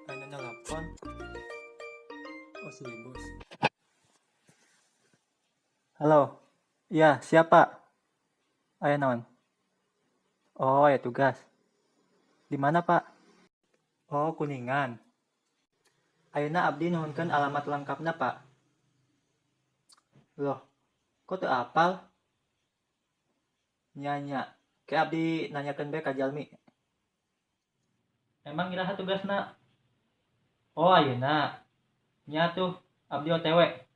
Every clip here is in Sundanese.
Ada nelpon. Oh, si bos. Halo. Ya, siapa? Aya naon? Oh, aya tugas. Di mana, Pak? Oh, Kuningan. Ayeuna abdi nuhunkeun alamat lengkapna, Pak. Loh, kok teu apal? Nya nya, ke abdi nanyakeun bae ka jalmi. Emang iraha tugasna? Oh, ayeuna. Nya tuh, abdi OTW.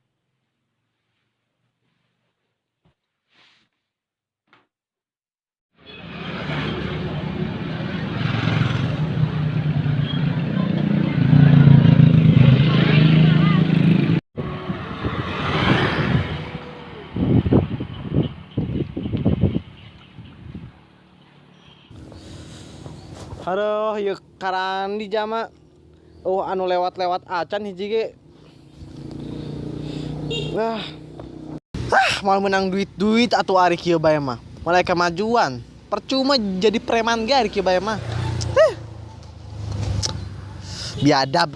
Aduh, yuk karandi jama. Oh, anu lewat-lewat acan hiji ge. Nah. Ah, malah menang duit-duit atuh ari kieu bae mah. Malah kemajuan. Percuma jadi preman ge ari kieu bae mah. Huh. Biadab.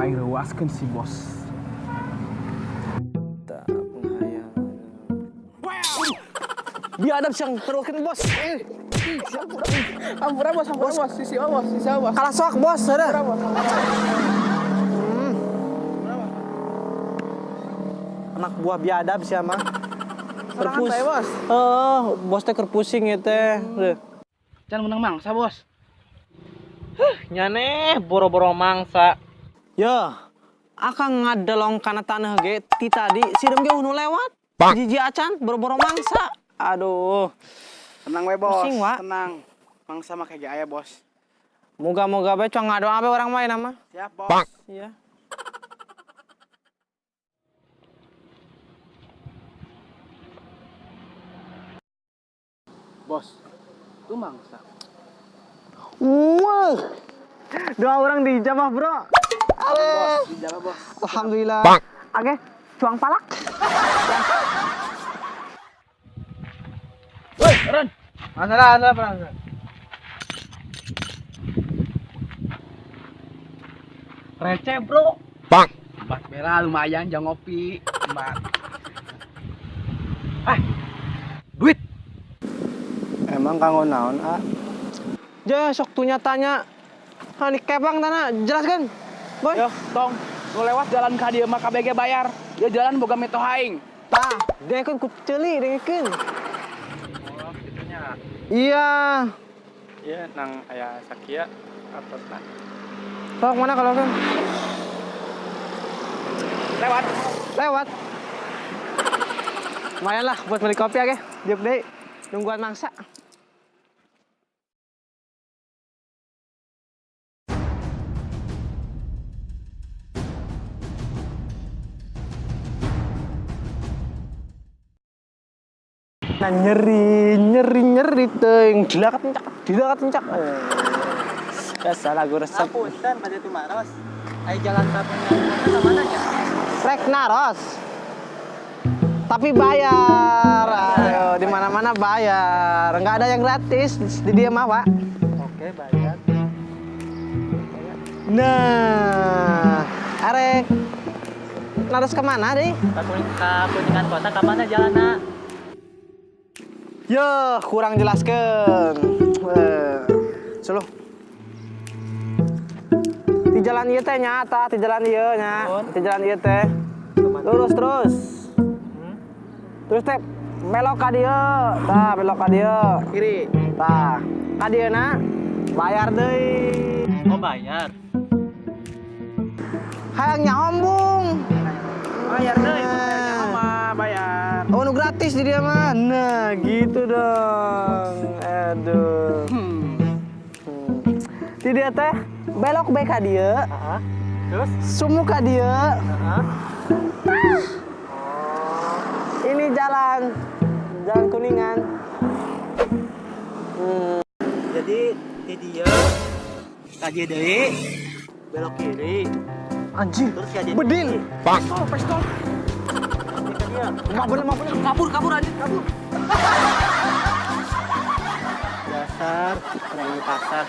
Aing reuaskeun si bos. Tak penghayal. Biadab siang keruakeun bos. Ampura bos, ampura bos, sisi bos, sisi bos. Kalah soak bos, ada. Anak buah biadab sia mah. Terpus. Bos. Oh, bos teh keur pusing ieu teh. Jangan menang mangsa, bos. Huh, nyane boro-boro mangsa. Yo, akang ngadelong kana tanah ge ti tadi sireum ge nu lewat. Jiji acan boro-boro mangsa. Aduh. Tenang we, bos. Pusing, Wak. Tenang. Mangsa mah kayak aya, bos. Moga-moga bae cuang ngadoa bae orang main mah. Siap, bos. Iya. Bos, itu mangsa. Wah. Doa orang dijabah, bro. Bos, dijabah, bos. Alhamdulillah. Oke, cuang palak. Woi, Ron. Masalah, masalah, masalah. Receh, bro. Bang. Bak bela lumayan jangan ngopi. Mbak. Ah. Duit. Emang kanggo naon, ah? Ja, sok tuh nyatanya. Ha, ini kepang tanah, jelaskan. Boy. Yo, tong. Nu lewat jalan ka dieu mah KBG bayar. Dia jalan boga mitoha aing. Tah, dengekeun ku ceuli, dengekeun. Oh, kitu nya. Iya. Iya, nang aya sakia atosna. Sok mana kalau kan? Lewat. Lewat. Lumayan lah buat beli kopi oke. Diuk deui. Nungguan mangsa. Nah, nyeri, nyeri, nyeri teuing. Dilakat encak, dilakat encak. Biasa lagu resep. Punten pada tumaros. Ai jalan ka Kuningan ka mana nya? Rek naros. Tapi bayar. Ayo, di mana-mana bayar. Enggak ada yang gratis di dia mah, Pak. Oke, bayar. Nah, arek naros kemana deh? Ka Kuningan kota ka mana jalanna? Yo, kurang jelaskan. Suluh. Di jalan ieu teh nyata, di jalan ieu nya. Di jalan ieu teh. Lurus terus. Terus teh belok ka dieu. Tah, belok ka dieu. Kiri. Tah, ka dieuna bayar deui. Oh, bayar. Hayang nyaombung. Bayar deui, mah bayar. Oh, nu gratis di dia mah. Nah, gitu dong. Aduh. Di dieu teh belok bae ka dieu. Heeh. Terus? Sumu ka dieu. Heeh. Ini jalan. Jalan Kuningan. Jadi di dieu ka dieu deui belok kiri. Anjing. Terus ka dieu. Bedil. Pistol, pistol. Ka dieu. Mah bener, mah bener. Kabur, kabur anjing, kabur. Dasar preman pasar.